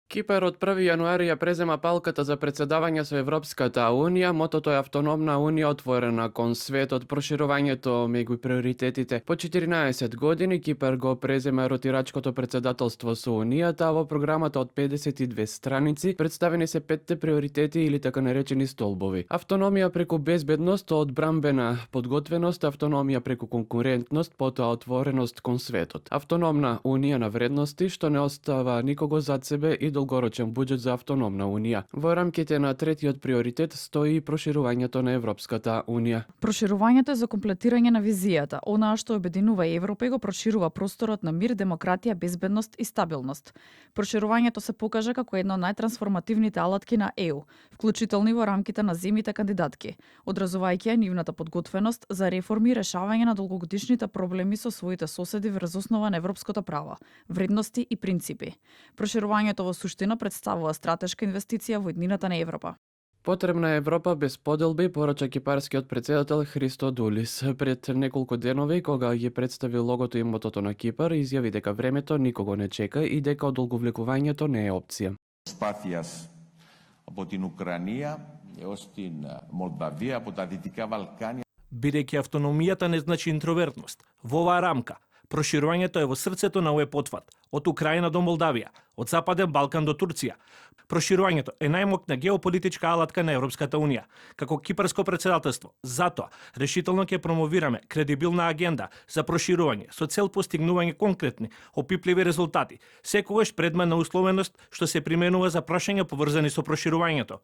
Кипар од 1 јануари ја презема палката за председавање со Европската Унија. Мотото е автономна Унија отворена кон светот. Проширувањето меѓу приоритетите. По 14 години Кипар го презема ротирачкото председателство со Унијата, а во програмата од 52 страници представени се 5 приоритети или така наречени столбови. Автономија преку безбедност, одбрамбена подготвеност, автономија преку конкурентност, потоа отвореност кон светот. Автономна Унија на вредности што не остава никого зад себе и долгорочен буџет за автономна Унија. Во рамките на третиот приоритет стои и проширувањето на Европската Унија. Проширувањето е за комплетирање на визијата, онаа што обединува Европа и го проширува просторот на мир, демократија, безбедност и стабилност. Проширувањето се покажа како една од најтрансформативните алатки на ЕУ, вклучително и во рамките на земјите кандидатки, одразувајќи ја нивната подготвеност за реформи и решавање на долгогодишните проблеми со своите соседи врз основа на европското право, вредности и принципи. Проширувањето во суштина представува стратешка инвестиција во иднината на Европа. Потребна е Европа без поделби, порача кипарскиот председател Христодулис. Пред неколку денови, кога ги представи логото и мотото на Кипар, изјави дека времето никого не чека и дека одолговлекувањето не е опција. Προσπάθειας από την Ουκρανία έως την Μολδαβία, από τα Δυτικά Βαλκάνια. Бидејќи автономијата не значи интровертност, во оваа рамка проширувањето е во срцето на овој потват, од Украина до Молдавија, од Западен Балкан до Турција. Проширувањето е најмокна геополитичка алатка на Европската Унија. Како кипарско председателство, затоа решително ќе промовираме кредибилна агенда за проширување со цел постигнување конкретни, опипливи резултати, секогаш предмет на условеност што се применува за прашања поврзани со проширувањето.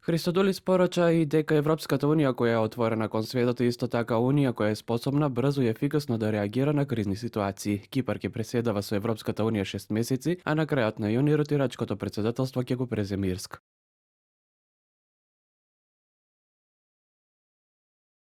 Христодулис порача и дека Европската Унија која е отворена кон светот е исто така Унија која е способна брзо и ефикасно да реагира на кризни ситуации. Кипар ќе преседава со Европската Унија 6 месеци, а на крајот на јуни ротирачкото председателство ќе го преземе Ирска.